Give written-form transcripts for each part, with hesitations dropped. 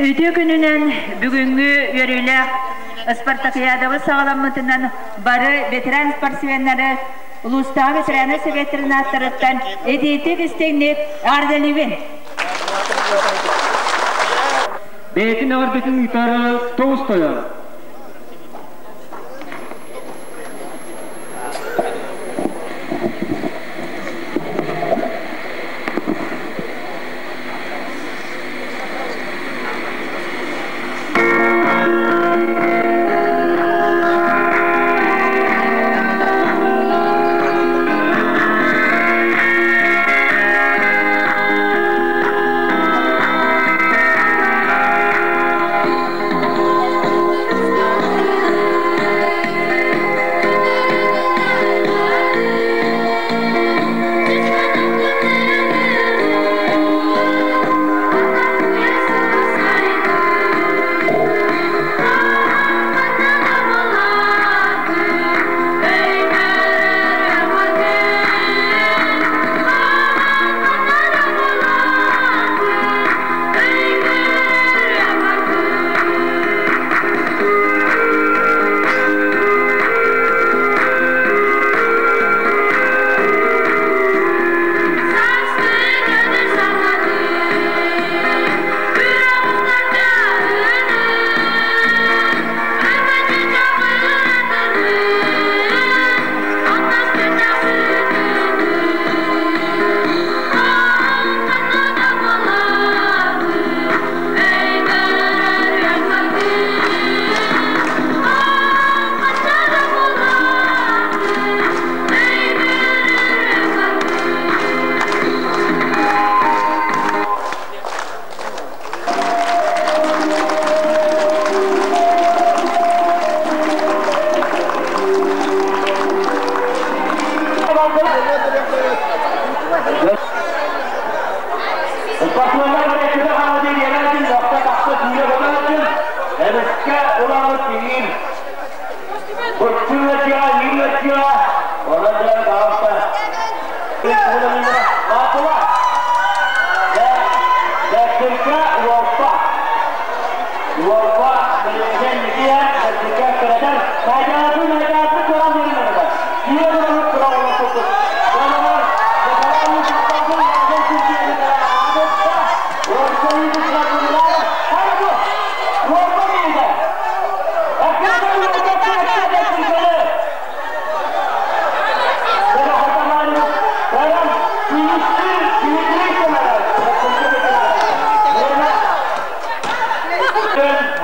Үтүө күнүнэн бүгүҥҥү үөрүүлээх спартакиадабыт саҕаламмытынан бары ветеран спортсменнары улуустааҕы ветераннар сэбиэттэрин ааттарыттан итиитик истиҥник эҕэрдэлиибин! Бэйэтин эҕэрдэтин ыытар тоҕус тойон.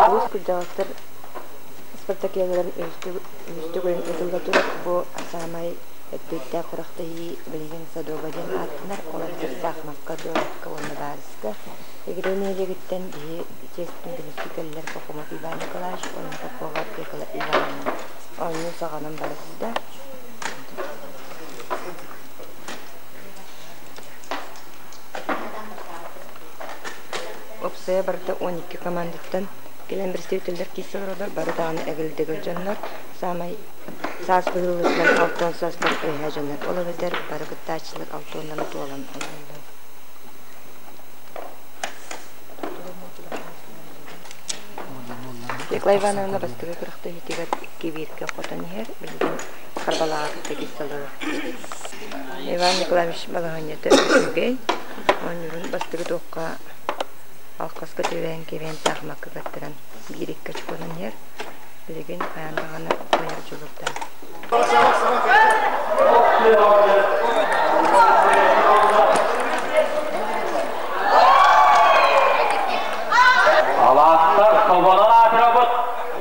Улуус кырдьаҕастар спартакиадаларын үһүс төгүлүн ыытылла турар. Бу саамай эппиэттээх күрэхтэһии билигин Садоба диэн ааттанар. Ол эбэтэр саахымакка, дуобакка уонна баарыска. Игирэ нэһилиэгиттэн биһи чиэстин көмүскүү кэллэр Пахомов Иван Николаевич уонна Попова Фекла Ивановна. Оонньуу саҕанан бара турда. Уопсайа барыта 12 командаттан кэлэн представителлэр киирсэ олороллор. Бары даҕаны эгил-дэгил дьоннор. Саамай саас быһыылыытынан 60 саастан үөһээ дьоннор. Ол эбэтэр бары кыттааччылар алтыаннан туолан олороллор. Фекла Ивановна бастакы күрэхтэһиитигэр икки бииргэ хотон иһэр, билигин Харбалааҕа кытта киирсэ олорор. Иван Николаевич балаһыанньата үчүгэй. Оонньуурун бастакы туохха алхаска түбэһэн кэбиһэн саахымакка кыттаран биир-икки очконан иһэр. Билигин хайаан даҕаны кыайар дьулурдаах. Алаастар собонон аатырабыт,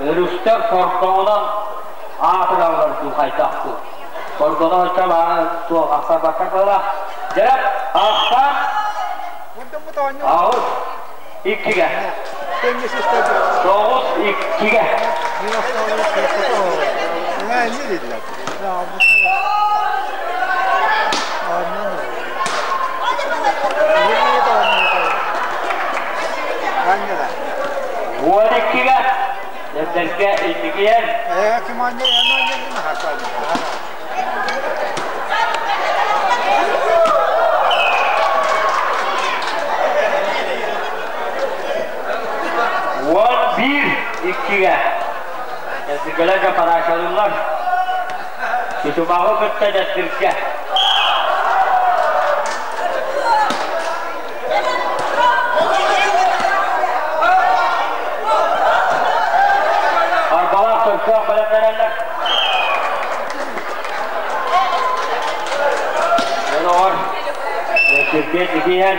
өрүстэр сордоҥунан аатыраллар дуу хайдах дуу. Ордоно туох ахсарбакка кыла. Дьэрэ, ахсан. Ауыз. 2-ге. 9-2-ге. 12-ге. Дәптерге 2-ге. 1-2-ге. Дәптерге парашалылар. Тутумағы күтті дәптерге. Арбалар төркөк бөлімдерелер. Олар дәптерге 2-ге.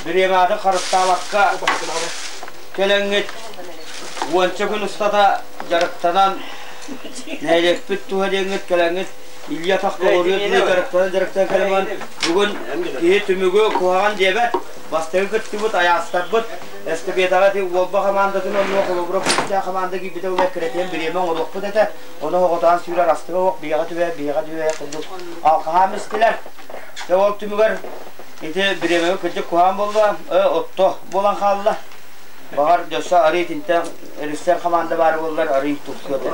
Бириэмэҕитин харыстаабакка кэлэҥҥит уонча күн устата дьарыктанан нэһилиэкпит туһа диэҥҥит кэлэҥҥит илии-атах толоруо диэн дьарыктанан дьарыктанан кэлэн бүгүн киһи түмүгү куһаҕан диэбэт. Бастакы кыттыбыт айаастарбыт эстафетаҕа ити Уолба хамаандатын оннугар холобура күүстээх хамаанда киирбитэ буоллар кирэтиэн бириэмэ оҥоруохпут этэ. Ону оҕотоон сүүрэр астыга суох биһиэхэ түбэһэ биһиэхэ түбэһэ курдук алҕаһаан истилэр. Дьэ ол түмүгэр ити бириэмэбит кырдьык куһаҕан буолла, отто буолан хаалла. Баҕар дьөссө арыы итинтэн режиссер хамаанда баар буоллар арыы тупсуо этэ.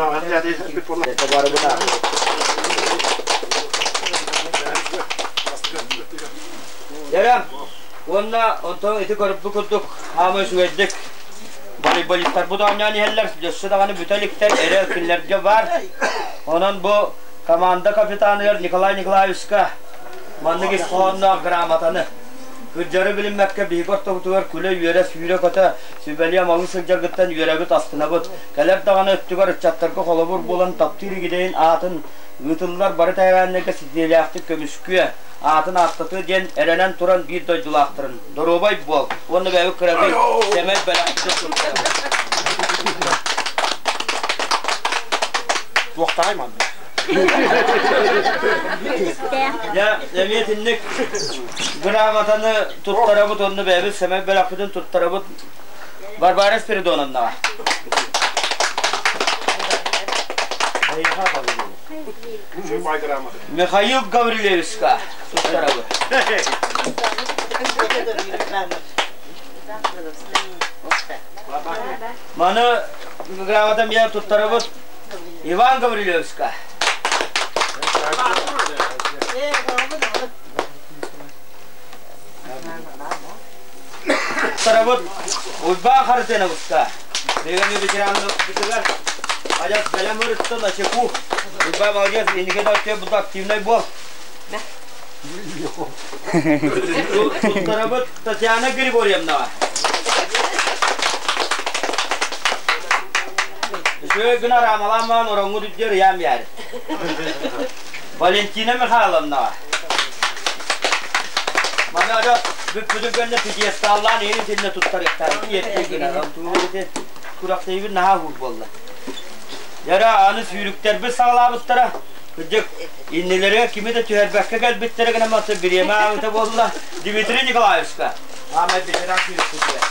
Дьэ, уонна онтон ити көрбүт курдук хаама үчүгэйдик волейболистарбыт оонньоон иһэллэр, өссө даҕаны бүтэ иликтэр, эрэл кинилэргэ баар. Онон бу команда капитаныгар Николай Николаевичка маннык ис хоһоонноох грамотаны кырдьары билиммэккэ биһиги ортобутугар күлэ-үөрэ, сүүрэ-көтө, сүбэлии-амалыы сылдьаргыттан үөрэбит, астынабыт. Кэлэр даҕаны өттүгэр ыччаттарга холобур буолан таптыыр игидэйин аатын ыытыллар бары тэрээһиннэргэ ситиһиилээхтик көмүскүө, аатын ааттатыа диэн эрэнэн туран биир дойдулаахтарын доруобай буол уонна бэйэбит кыракый сэмэй бэлэхпитин туттарабыт. Туохтаай манна? Дьэ, эмиэ итинник грамотаны туттарабыт уонна бэйэбит сэмэй бэлэхпитин туттарабыт Варвара Спиридоновнаҕа. Михаил Гаврильевичка туттарабыт. Маны грамотам я туттарабыт Иван Гаврильевичка. Туттарабыт Уйбаан Харытыновичка. Биһиги ветераннарбытыгар адьас бэлэм ырыттан очеку. Уйбаан молодец, инники да өттүгэр бута активнай буол. Туттарабыт Татьяна Григорьевнаҕа. Үчүгэй гына араамалаан маан ороҥҥут үрдүгэр ыйаан биэрэр. Валентина Михайловнаҕа. Маны ада бүппүтүн кэннэ пьедесталлаан иһин итиннэ туттарыахтаах. Ити гына күрэхтэһиибит наһаа уһуур буолла. Дьэ аны сүүрүктэрбит саҕалаабыттара. Кырдьык, иннилэригэр кими да түһэрбэккэ кэлбиттэрэ гынан барса бириэмэ ааҕыыта буолла. Дмитрий Николаевичка. Аамай ветеран сүүрүкпүтүгэр.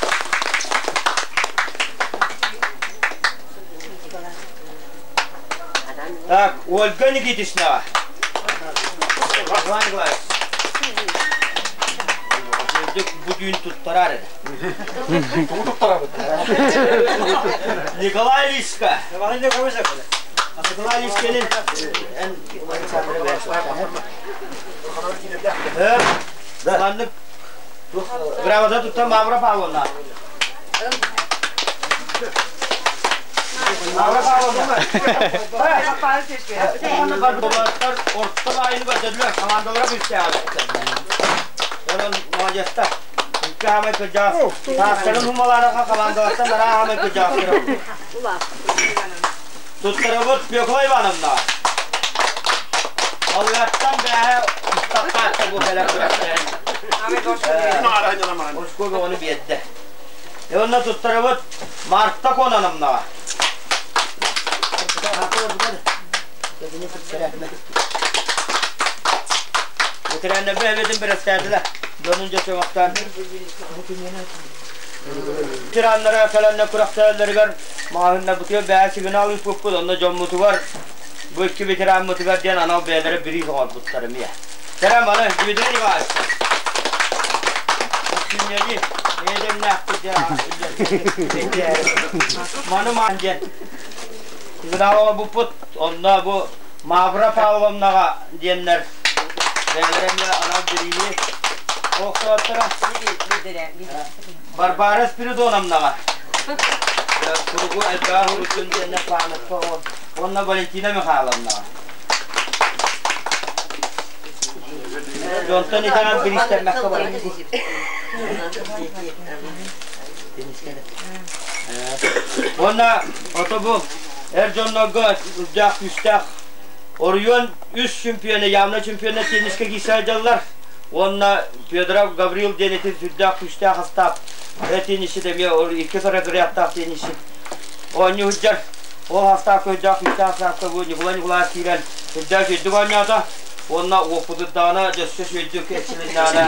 Так, Ольга Никитичнаҕа. Иван Николаевич. Үрдүк бу түүн туттарар этэ. Тугу туттарабыт? Николай Ильичка. Николай Ильич кэлин. Эн Маннык грамота туттан Мавра Павловна. Мавра Павловна. Орто баайыны көрдөрдүлэр, командалара күстээҕэ. Онон молодецтар. Икки хаамай кырдьаҕас. Таастарын хумалаараха командалартан араа хаамай кырдьаҕастара. Туттарабыт Пекла Ивановна. Алыгаттан бээһэ устаххаатта бу кэлэр күрэхтээн. Оскуола ону биэрдэ. Онно туттарабыт Марта Кононовнаҕа. Ветераннарга эбэтин бэрэстээтилэр. Дьонун дьэ чөмөхтөөн. Ветераннара кэлэннэ күрэхтэһэллэригэр маҕаһыыннарбытыгар бэйэ сигнал ыыппыппыт, онно дьоммутугар бу икки ветераммытыгар диэн анал бэйэлэрэ бириис оҥорбуттар эмиэ. Кэрэ маны Дмитрий Иванович. Күннэни эйэдэмнээхпит диэн Маны маан диэн сигнал оҥорбуппут, онно бу Мавра Павловнаҕа диэннэр бэйэлэрэ эмиэ анал бирииһи охтооттора. Варвара Спиридоновнаҕа Суругу элбэх үрдүн диэннэр памятка уонна Валентина Михайловнаҕа. Дьонтон итэҕэл бириистэрмэккэ барар. Уонна ото бу эр дьоннорго үрдээх күүстээх оройуон үс чемпиона, явно чемпиона теннискэ киирсэ сылдьаллар. Уонна Федоров Гаврил диэн ити сүрдээх күүстээх астаах теннисчит эмиэ иккис разрядтаах теннисчит оонньуу сылдьар. Ол астаах көрдөөх күүстээх астаахта бу Ньукулай Ньукулаев киирэн сүрдээх үчүгэйдик оонньоото. Уонна уоппутурдаҕына дьөссө үчүгэйдик эрчилиннэҕинэ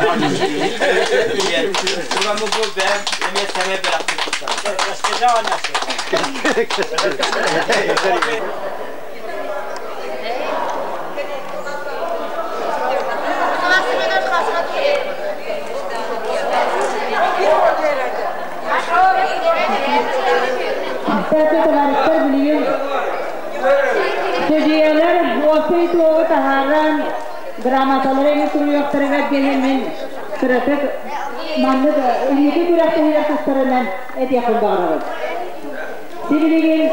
диэн. Тураммыт бу бэйэм эмиэ сэмэй бэлэхпит туттарым. Товарищтар билигин судьуйалар уопсай итогу таһааран грамоталары эми суруйуохтарыгар диэн мин кыратык маннык инники күрэхтэһиилэр тустарынан этиэхпин баҕарабын. Сибилигин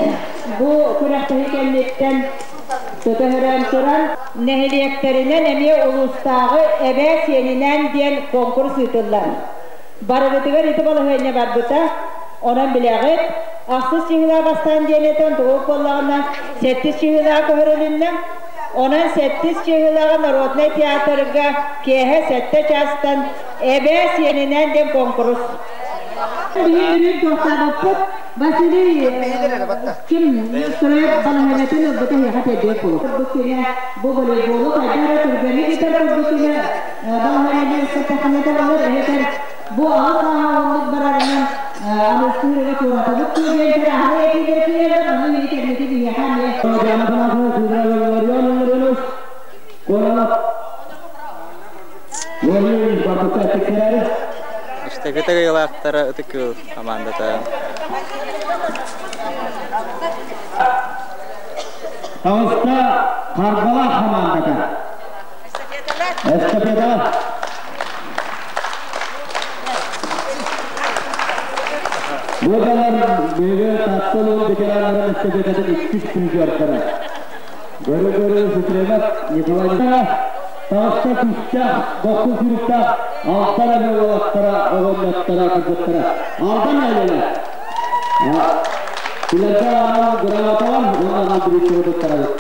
бу күрэхтэһии кэнниттэн төтөһөрөн туран нэһилиэктэринэн эмиэ улуустааҕы эбээ сиэнинээн диэн конкурс ыытыллар. Барыбытыгар ити балаһыанньа барбыта, онон билэҕит, ахсыс чыһыылаа бастаан диэн этэн тугу буоллаҕына сэттис чыһыылаа көһөрүлүннэ. Онон сэттис чыһыылааҕы народнай театрга киэһэ 7 чаастан эбээ сиэнинээн диэн конкурс. Биһиги үрүн туохтаабыппыт Василий ким Строев балаһыанньатын ылбыта эһиэхэ тиэрдиэх буолуо. Бу күнэ бу волейболу хайдах эрэ түргэнник ыытар курдук күнэ балаһыанньа ыстатаххына болар эбэтэр бу аҕыс ааһа оннук барарынан аныыстыыр туоратабыт дуу диэн аһары этиилэр киирэллэр ону мини кэнники биһиэхэ эмиэ Эстафета кыайыылаахтара Ытык Күөл хамаандата. Таҕыста Харбалаах хамаандата. Эстафеталар. Бу балар биһиги Таатта улууһун ветераннарын эстафетатын иккис призердара. Көрө-көрө Сутремов Николай Таҕыста күүстээх, дохсун сүүрүктээх Алтан эбэ уолаттара, оҕонньоттора, кыргыттара. Алдан нэһилиэгэ. Кинилэргэ анал грамоталар уонна анал бириистэри туттарабыт.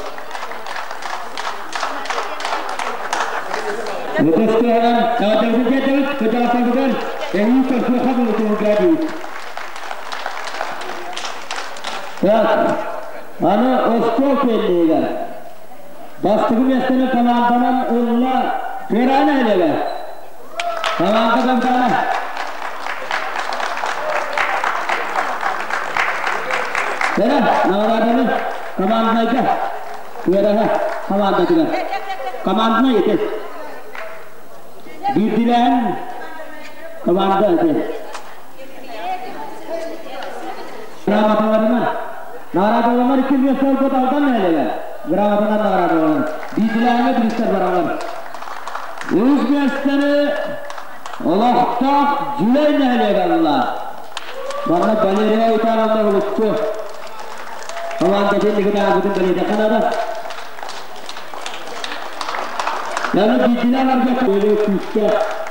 Ытыс тыаһынан эҕэрдэбитин тиэрдэбит, кырдьаҕастарбытыгар эһиил көрсүөххэ дылы түһүлгэ диибит. Так, аны остуол тиэнниһигэр Бастакы миэстэни команданан ылла Кыраана нэһилиэгэ. Команда капитана. Кэрэ, наҕарааданы команднайга. Кыараһа командатыгар. Команднай ити. Биирдилээн команда ити. Грамоталарынан наҕараадаланар икки миэстэ ылбыт Алдан нэһилиэгэ. Грамотанан наҕараадаланар. Биирдилээҥҥэ бириистэр бараллар. Үс миэстэни олохтоох Дьүлэй нэһилиэгэ ылла. Манна Валерия Итановна Улуччу командатын икитаабытын бэлиэтэххэ наада. Яны биирдилээн арга көлө күүскэ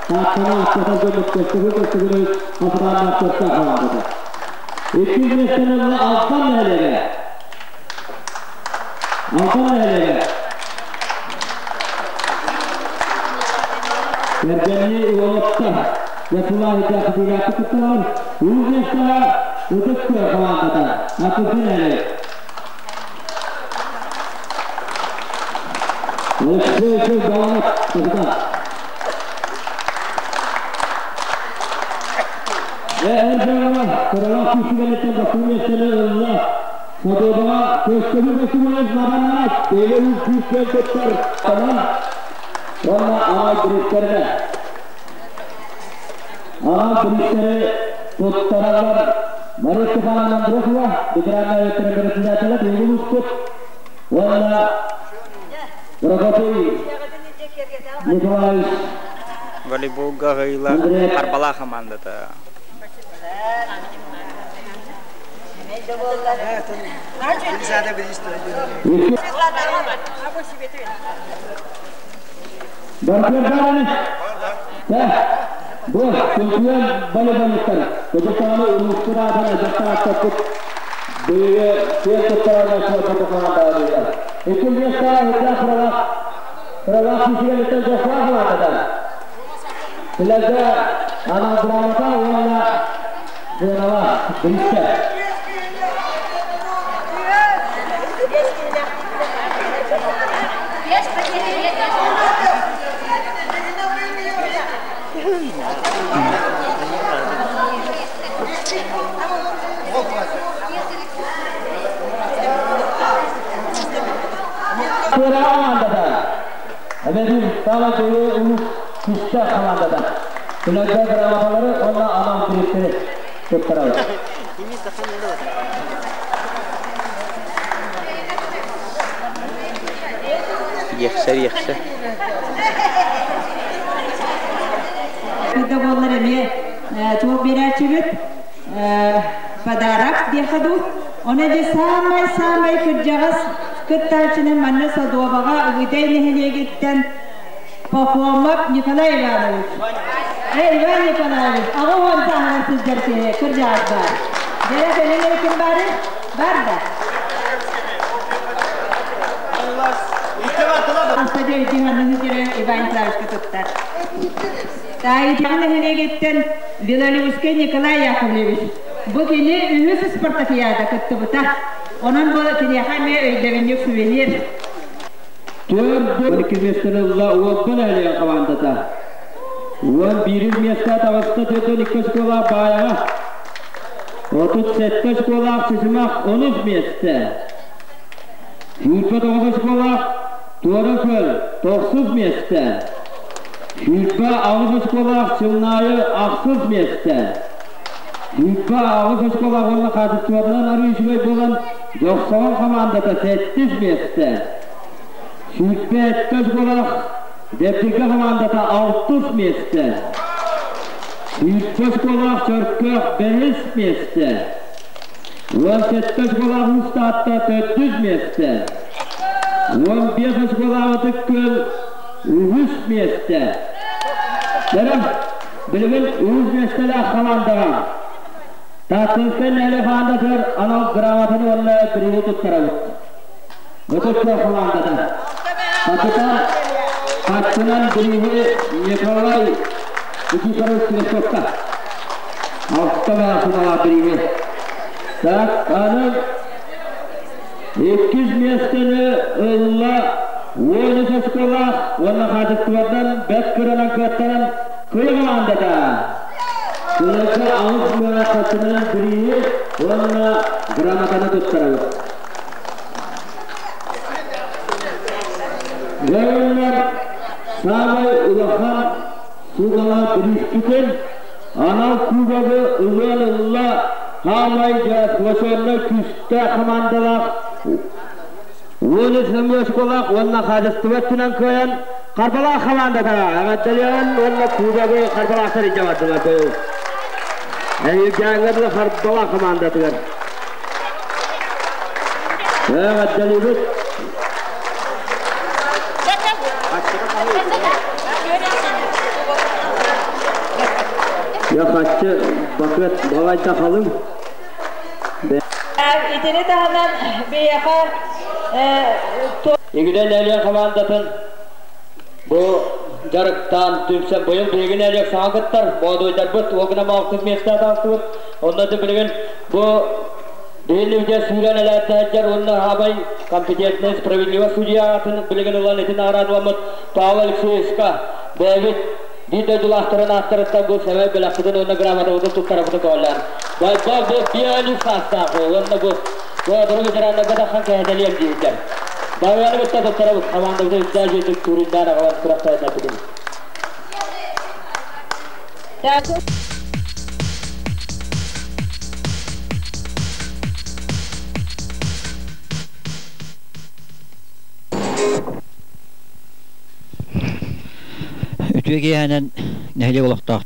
Тааттаны аттата дьоммут көстүбүт көстүбүт хапытааннаахтарга хаалбыта. Иккис миэстэни ылла Алтан нэһилиэгэ. Алтан нэһилиэгэ. Кэргэннии уолаттар Ясулаһыта кытыылаахтык кытталлар. Үһүс миэстэҕэ Ытык Күөл хамаандата Акырды нэһилиэгэ. Алексей Галанов капитан. Эр дьоҥҥо кыралаах күүсүгэнниттэн бастыҥ миэстэни ылла. Садуобаҕа көстөбүл көстүбүнэн Мабаннаат бэйэ үс күүстээн туттар Таман уонна Аҕай бириистэринэ. Аҕай бириистэри туттараллар Мария Степановна Андросова, ветераннай өттүнэн председателэ биһиги улууспут уонна Прокопий Николаевич Волейболга аҕыйылаах Харбалаах хамаандата. Баркердараны бу чемпион волейболисттар Кыргызстаны улууспут аатынан дьахтар аттаппыт биһиги киэн туттарар спорт командаларыгар. Икки миэстэҕэ Һүрдээх Кыралаах Кыралаах күүсүгэр Жафар хамаандата. Күлэргэ анал грамота уонна сыаналаах бириистэр. Туора хамаандата. Эбэтин саамай көйгө улуус күүстээх хамаандата. Күлэргэ грамоталары уонна анал бириистэри туттарабыт. Иэхсэр, иэхсэр. Да буоллар эмиэ туох биэрээччибит подарок диэхэ дуу. Ону дьэ саамай-саамай кырдьаҕас кыттааччыны манна Садуобаҕа Ыгыдай нэһилиэгиттэн Пахомов Николай Иванович. Эй, Иван Николаевич, 80 сааһыгар сылдьар киһи кырдьаҕас баар. Дьэ, кэлин ким баарый? Бар да. Иван Николаевичка туттар. Таайытаҕын нэһилиэгиттэн Белолюбскай Николай Яковлевич. Бу кини үһүс спартакиада кыттыбыта. Онон бу киниэхэ эмиэ өйдөбүнньүк сувенир. 42 миэстэни ылла Уолба нэһилиэгин хамаандата. 11 миэстэ таҕыста 42 оскуола Баайаҕа. 37 оскуолаах Чычымах 13 миэстэ. 29 оскуолаах Туора Күөл 9 миэстэ. 28 оскуолаах Чылнаайы 6 миэстэ. 28 оскуолаах уонна хаачыстыбатынан арыы үчүгэй буолан Дьохсоҕон хамаандата 7 миэстэ. 27 оскуолаах Дэбдиргэ хамаандата 6 миэстэ. 100 оскуолаах Чөркөөх 5 миэстэ. 17 оскуолаах Уус Таатта 4 миэстэ. 15 оскуолаах Ытык Күөл үһүс миэстэ. Бэрэх билигин үһүс миэстэлээх хамаандаҕа Тааттынскай нэһилиэк хамаандатыгар анал грамотаны уонна бирииһи туттарабыт. Ытык Күөл хамаандата. Капитан хаччынан бирииһи Николай Никифорович Клещевка. Алта сумалаах бирииһи. Так, аны иккис миэстэни ылла 13 оскуолаах уонна хаачыстыбатынан бэрт кыранан кыаттаран Кыйы хамаандата. Кыайга 8 мыра хаччынан бирииһи уонна грамотаны туттарабыт. Дьоннор саамай улахан сууналаах бирииспитин анал кубогы ылыан ылла саамай дьэ күүстээх хамаандалаах 13 оскуолаах уонна хаачыстыба өттүнэн кыайан Харбалаах хамаандата эҕэрдэлиэн уонна кубогы Харбалаахтар илдьэ бардылар быйыл. Эйигээҥҥэ Харбалаах хамаандатыгар. Эҕэрдэлиибит. Я хаччы бакыат балайда халыҥ. Итини таһынан биһиэхэ Игидэ нэһилиэк хамаандатын бу дьарыктаан түмсэн быйыл биһиги нэһилиэк саҥа кыттар боодуйдарбыт уогунан алтыс миэстэ таҕыстыбыт. Онно билигин бу биһиги сүүрэн элээттэһэджэр уонна хаабай компетентный справедливо судья аатын билигин ылан итин наҕараадыламмыт Павел Алексеевичка бэйэбит биир дойдулаахтарын ааттарыттан бу сэмэй бэлэхпитин уонна грамотабытын туттарабытын көҕүлээн. Байбал бу биэни саастаах уонна бу Боотуру ветераннарга таххан кэһэтэлиэм дииллэр. Барыаны кытта туттарабыт хамаандабытын үстээх дьиэтик туурундаан аҕалан күрэхтэһиннэрбитин. Үтүө киэһэнэн нэһилиэк олохтоох.